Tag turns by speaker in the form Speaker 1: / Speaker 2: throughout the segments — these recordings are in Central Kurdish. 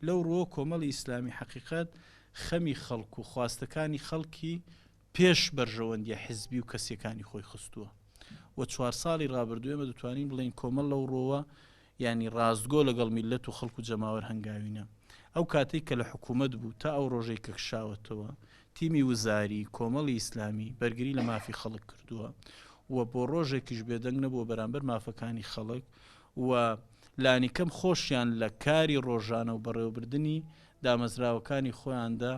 Speaker 1: لەو ڕووە کۆمەڵی ئیسلامی حەقیقەت خەمی خەڵک و خواستەکانی خەڵکی پێش بەرژەوەندیە حزبی و کەسیەکانی خۆی خستووە و چوار ساڵی ڕابردوو ئێمە دەتوانین بڵێین کۆمەڵ لەو ڕووەوە یانی ڕاستگۆ لەگەڵ میللەت و خەڵک و جەماوەر هەنگاوی نا. ئەو کاتەی کە لە حکوومەت بوو تا ئەو ڕۆژەی کە کشاوەتەوە تیمی وزاری کۆمەڵی ئیسلامی بەرگری لە مافی خەڵک کردووە و بۆ ڕۆژێکیش بێدەنگ نەبووە بەرامبەر مافەکانی خەڵک و لانیکەم خۆشیان لە کاری ڕۆژانە و بەڕێوەبردنی دامەزراوەکانی خۆیاندا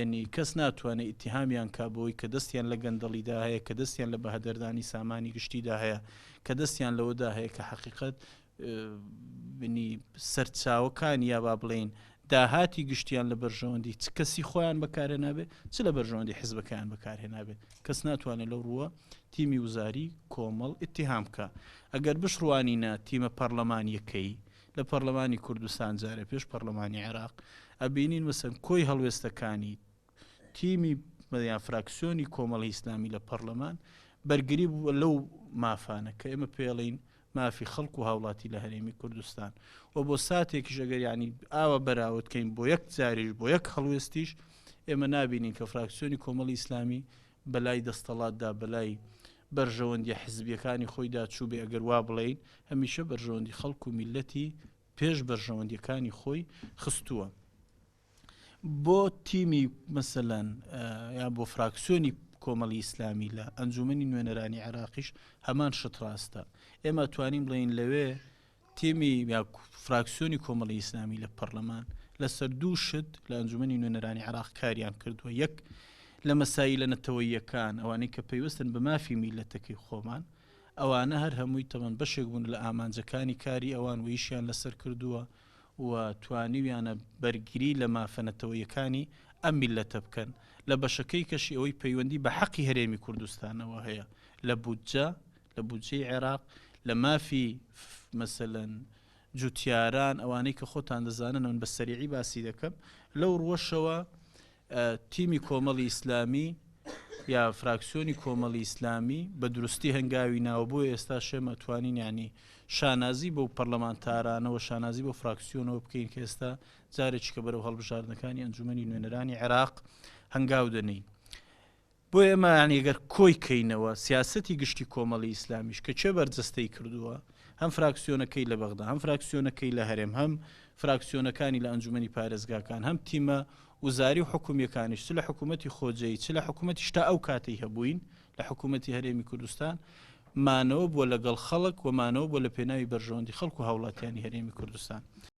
Speaker 1: ینی کەس ناتوانێت ئیتیهامیان کا بەوەی کە دەستیان لە گەندەڵیدا هەیە، کە دەستیان لە بەهەدەردانی سامانی گشتیدا هەیە، کە دەستیان لەوەدا هەیە کە حەقیقەت ینی سەرچاوەکانی یا با بڵێین داهاتی گشتیان لە بەرژەوەندی چ کەسی خۆیان بەکارهێنابێت چ لە بەرژەوەندی حزبەکەیان بەکارهێنابێت کەس ناتوانێت لەو ڕووە تیمی وزاری کۆمەڵ ئیتیهام بکا ئەگەر بشڕوانینە تیمە پەڕلەمانیەکەی لە پەڕلەمانی کوردستان جارێ پێش پەڕلەمانی عێراق ئەبینین مەسەن کۆی هەڵوێستەکانی تیمی یان فراکسیۆنی کۆمەڵی ئیسلامی لە پەڕلەمان بەرگری بووە لەو مافانە کە ئێمە پێڵین مافی خەڵک و هاوڵاتی لە هەرێمی کوردستان و بۆ ساتێکیش ئەگەر ینی ئاوا بەراورد کەین بۆ یەک جاریش بۆ یەک هەڵوێستیش ئێمە نابینین کە فراکسیۆنی کۆمەڵی ئیسلامی بەلای دەستەڵاتدا بەلای بەرژەوەندیە حزبیەکانی خۆیدا چووبێ ئەگەر وا بڵێین هەمیشە بەرژەوەندی خەڵک و میللەتی پێش بەرژەوەندیەکانی خۆی خستووە. بۆ تیمی مەسەلەن یا بۆ فراکسیۆنی کۆمەڵی ئیسلامی لە ئەنجومەنی نوێنەرانی عێراقیش هەمان شت ڕاستە. ئێمە توانین بڵێین لەوێ تیمی یا فراکسیۆنی کۆمەڵی ئیسلامی لە پەرلەمان لەسەر دوو شت لە ئەنجومەنی نوێنەرانی عێراق کاریان کردووە یەک لە مەسایلە نەتەوەییەکان ئەوانەی کە پەیوەستن بە مافی میللەتەکەی خۆمان ئەوانە هەر هەمووی تەمەن بەشێک بوون لە ئامانجەکانی کاری ئەوان و ئیشیان لەسەر کردووە و توانیویانە بەرگری لە مافە نەتەوەییەکانی ئەم میللەتە بکەن لە بەشەکەی کەشی ئەوەی پەیوەندی بە حەقی هەرێمی کوردستانەوە هەیە لە بودجە لە بودجەی عێراق لە مافی مەسەلەن جوتیاران ئەوانەی کە خۆتان دەزانن من بە سەریعی باسی دەکەم لەو ڕوەشەوە تیمی کۆمەڵی ئیسلامی یا فراکسیۆنی کۆمەڵی ئیسلامی بە دروستی هەنگاوی ناوە بۆ ئێستا شێمە توانین ینی شانازی بۆ پەرلەمانتارانەوە شانازی بۆ فراکسیۆنەوە بکەین کە ئێستا جارێکی کە بەرەو هەڵبژاردنەکانی ئەنجومەنی نوێنەرانی عێراق هەنگاو دەنین. بۆیە ئێمە یانی گەر کۆی کەینەوە سیاسەتی گشتی کۆمەڵی ئیسلامیش کە کێ بەرجەستەی کردووە هەم فراکسیۆنەکەی لە بەغدا هەم فراکسیۆنەکەی لە هەرێم هەم فراکسیۆنەکانی لە ئەنجومەنی پارێزگاکان هەم تیمە وزاری و حکومیەکانیش چ لە حکوومەتی خۆجێی چ لە حکوومەتیش تا ئەو کاتەی هەبووین لە حکوومەتی هەرێمی کوردستان مانەوە بووە لەگەڵ خەڵک و مانەوە بووە لە پێناوی بەرژەوەندی خەڵک و هاوڵاتیانی هەرێمی کوردستان.